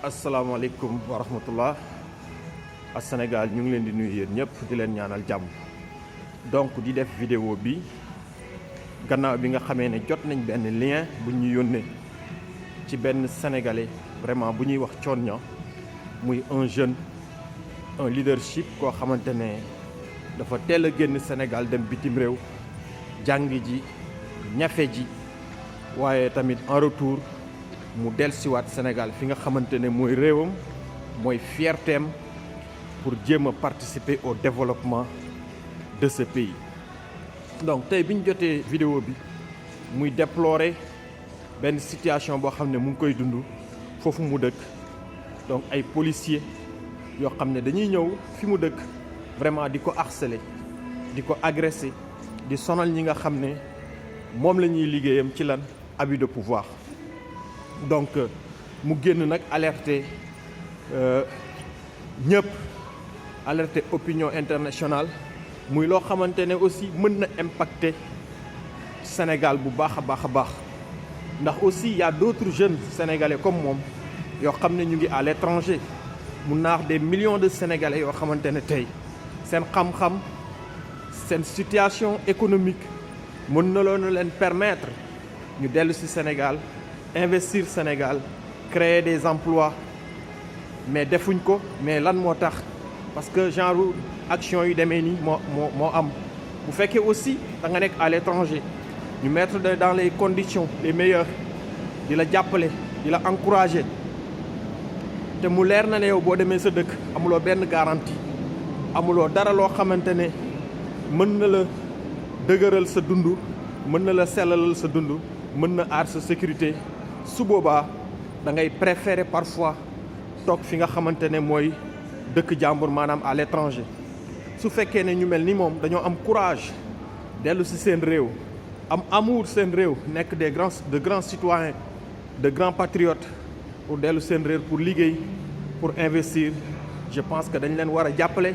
asalaamaaleykum wa rahmatullah ak Sénégal ñu ngi leen di nuyu yéen ñëpp di leen ñaanal jàmm donc di def vidéo bi gannaaw bi nga xamee ne jot nañ benn lien bu ñu yónnee ci benn sénégalais vraiment bu ñuy wax Thione Niang muy un jeune un leadership koo xamante ne dafa teel a génn Sénégal dem bitim réew jàng ji ñafe ji waaye tamit en retour mu dellusiwaat Sénégal fi nga xamante ne mooy réewam mooy fierteem pour jéem a participer au développement de ce pays. donc tey bi ñu jotee vidéo bi muy déplorer benn situation boo xam ne mu ngi koy dund foofu mu dëkk donc ay policiers yoo xam ne dañuy ñëw fi mu dëkk vraiment di ko harceler di ko agresser di sonal ñi nga xam ne moom la ñuy liggéeyam ci lan abus de pouvoir. donc mu génn nag alerter ñëpp alerter opinion internationale muy loo xamante ne aussi mën na impacter Sénégal bu baax a baax ndax aussi y a d'autres jeunes sénégalais comme moom yoo xam ne ñu ngi à l'étranger mu naax des millions de sénégalais yoo xamante ne tey seen xam-xam seen situation économique mën na loon leen permettre ñu dellu ci Sénégal investir Sénégal créer des emplois mais defuñ ko mais lan moo tax parce que genre action yu demee nii moo am bu fekkee aussi da nga nekk à l'étranger ñu mettre dans les conditions les meilleures di la jàppale di la encourager te mu leer na ne yow boo demee sa dëkk amuloo benn garantie amuloo dara loo xamante ne mën na la dëgëral sa dund mën na la sellalal sa dund mën na aar sa sécurité su boobaa da ngay préférer parfois toog fi nga xamante ne mooy dëkk jàmbur maanaam à l'étranger su fekkee ne ñu mel ni moom dañoo am courage dellu ci seen réew am amour seen réew nekk de grands citoyens de grands patriotes pour dellu seen réew pour liggéey pour investir je pense que dañ leen war a jàppale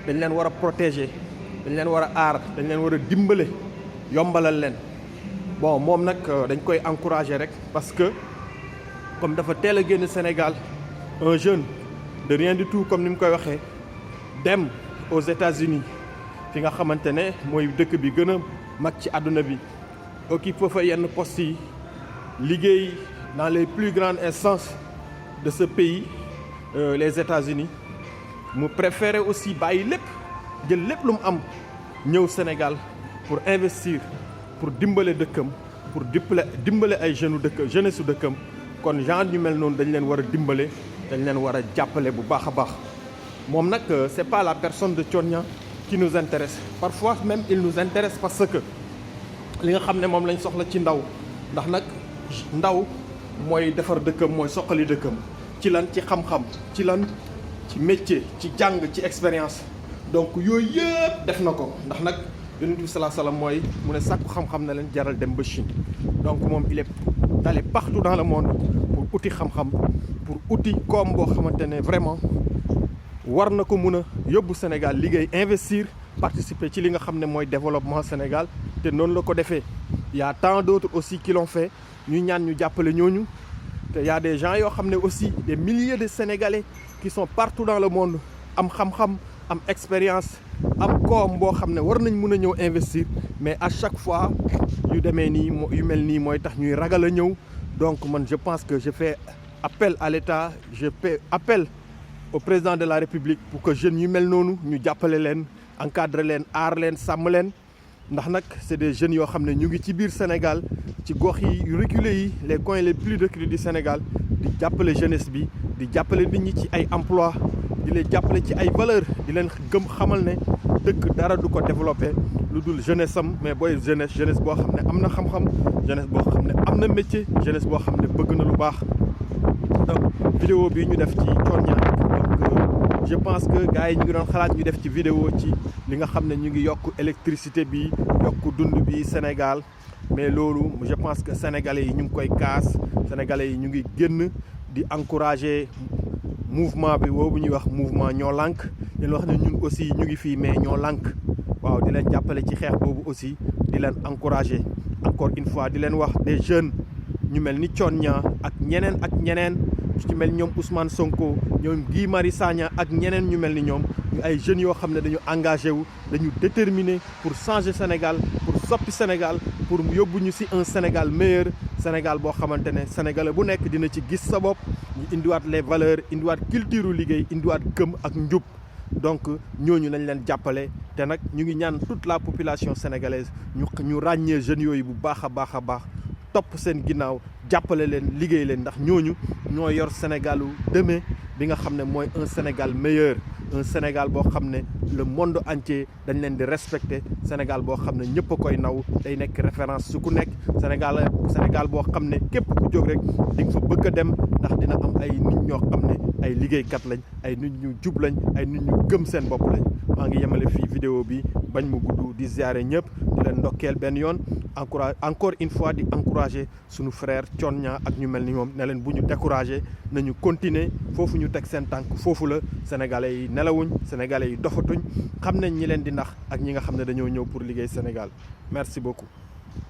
dañ leen war a protéger dañ leen war a aar dañ leen war a dimbale yombalal leen. bon moom nag dañ koy encourager rek parce que comme dafa teel a génn Sénégal un jeune de rien du tout comme ni mu koy waxee dem aux États-Unis fi nga xamante ne mooy dëkk bi gën a mag ci àdduna bi occupé fa yenn postes yi liggéey dans les plus grandes instances de ce pays les États-Unis mu préféré aussi bàyyi lépp jël lépp lu mu am ñëw Sénégal pour investir pour dimbale dëkkam pour dimbale ay jeunesse su dëkkam kon genre ñu mel noonu dañ leen war a dimbale dañ leen war a jàppale bu baax a baax moom nag c'est pas la personne de Thione Niang qui nous intéresse parfois même il nous intéresse parce que li nga xam ne moom lañ soxla ci ndaw ndax nag ndaw mooy defar dëkkam mooy soqali dëkkam ci lan ci xam-xam ci lan ci métier ci jàng ci expérience donc yooyu yëpp def na ko ndax nag Yonent bi sallallahu alayhi wa sallam mooy mu ne sàkku xam-xam na leen jaral dem ba Chine donc moom il est allé partout dans le monde pour uti xam-xam pour uti koom boo xamante ne vraiment war na ko mun a yóbbu Sénégal liggéey investir participer ci li nga xam ne mooy développement Sénégal te noonu la ko defee y a tant d'autres aussi qui l'ont fait ñu ñaan ñu jàppale ñooñu te y a des gens yoo xam ne aussi des milliers de Sénégalais qui sont partout dans le monde am xam-xam am expérience am koom boo xam ne war nañ mën a ñëw investir mais à chaque fois yu demee nii yu mel nii mooy tax ñuy ragal a ñëw donc man je pense que je fais appel à l'État je fais appel au président de la République pour que jeunes yu mel noonu ñu jàppale leen encadrer leen aar leen sàmm leen ndax nag c'est des jeunes yoo xam ne ñu ngi ci biir Sénégal ci gox yi reculés yi les coins les plus reculés du Sénégal di jàppale jeunesse bi di jàppale nit ñi ci ay emploi di leen jàppale ci ay valeurs di leen gëm xamal ne dëkk dara du ko développé lu dul jeunesse am mais booy jeunesse boo xam ne am na xam-xam jeunesse boo xam ne am na métier jeunesse boo xam ne bëgg na lu baax donc vidéo bi ñu def ci Thione Niang donc je pense que gars yi ñu ngi doon xalaat ñu def ci vidéo ci li nga xam ne ñu ngi yokk électricité bi yokk dund bi Sénégal mais loolu je pense que sénégalais yi ñu ngi koy kaas sénégalais yi ñu ngi génn di encourager mouvement bi boobu ñuy wax mouvement ñoo lànk leen wax ne ñun aussi ñu ngi fii mais ñoo lànk waaw di leen jàppale ci xeex boobu aussi di leen encourager encore une fois di leen wax des jeunes ñu mel ni Thione Niang ak ñeneen ci mel ñoom Ousmane Sonko ñoom Guy Marius Sagna ak ñeneen ñu mel ni ñoom ñu ay jeunes yoo xam ne dañu engagé wu dañu déterminé pour changer Sénégal pour soppi Sénégal pour yóbbu ñu ci un Sénégal meilleur Sénégal boo xamante ne sénégalais bu nekk dina ci gis sa bopp ñu indiwaat les valeurs indiwaat culture u liggéey indiwaat gëm ak njub donc ñooñu nañ leen jàppale te nag ñu ngi ñaan toute la population sénégalaise ñu ràññee jeunes yooyu bu baax a baax topp seen ginnaaw jàppale leen liggéey leen ndax ñooñu ñoo yor Sénégalu demain bi nga xam ne mooy un Sénégal meilleur un Sénégal boo xam ne le monde entier dañ leen di respecter Sénégal boo xam ne ñëpp a koy naw day nekk référence su ku nekk Sénégal boo xam ne képp ku jóg rek di nga fa bëgg a dem ndax dina am ay nit ñoo xam ne ay liggéeykat lañ ay nit ñu jub lañ ay nit ñu gëm seen bopp lañ maa ngi yemale fii vidéo bi bañ mu gudd di ziare ñëpp di leen ndokkeel benn yoon encore une fois di encourager suñu frère Thione Niang ak ñu mel ni moom ne leen bu ñu décourager nañu continuer foofu ñu teg seen tànk foofu la sénégalais yi nelawuñ sénégalais yi dofatuñ xam nañ ñi leen di nax ak ñi nga xam ne dañoo ñëw pour liggéey Sénégal merci beaucoup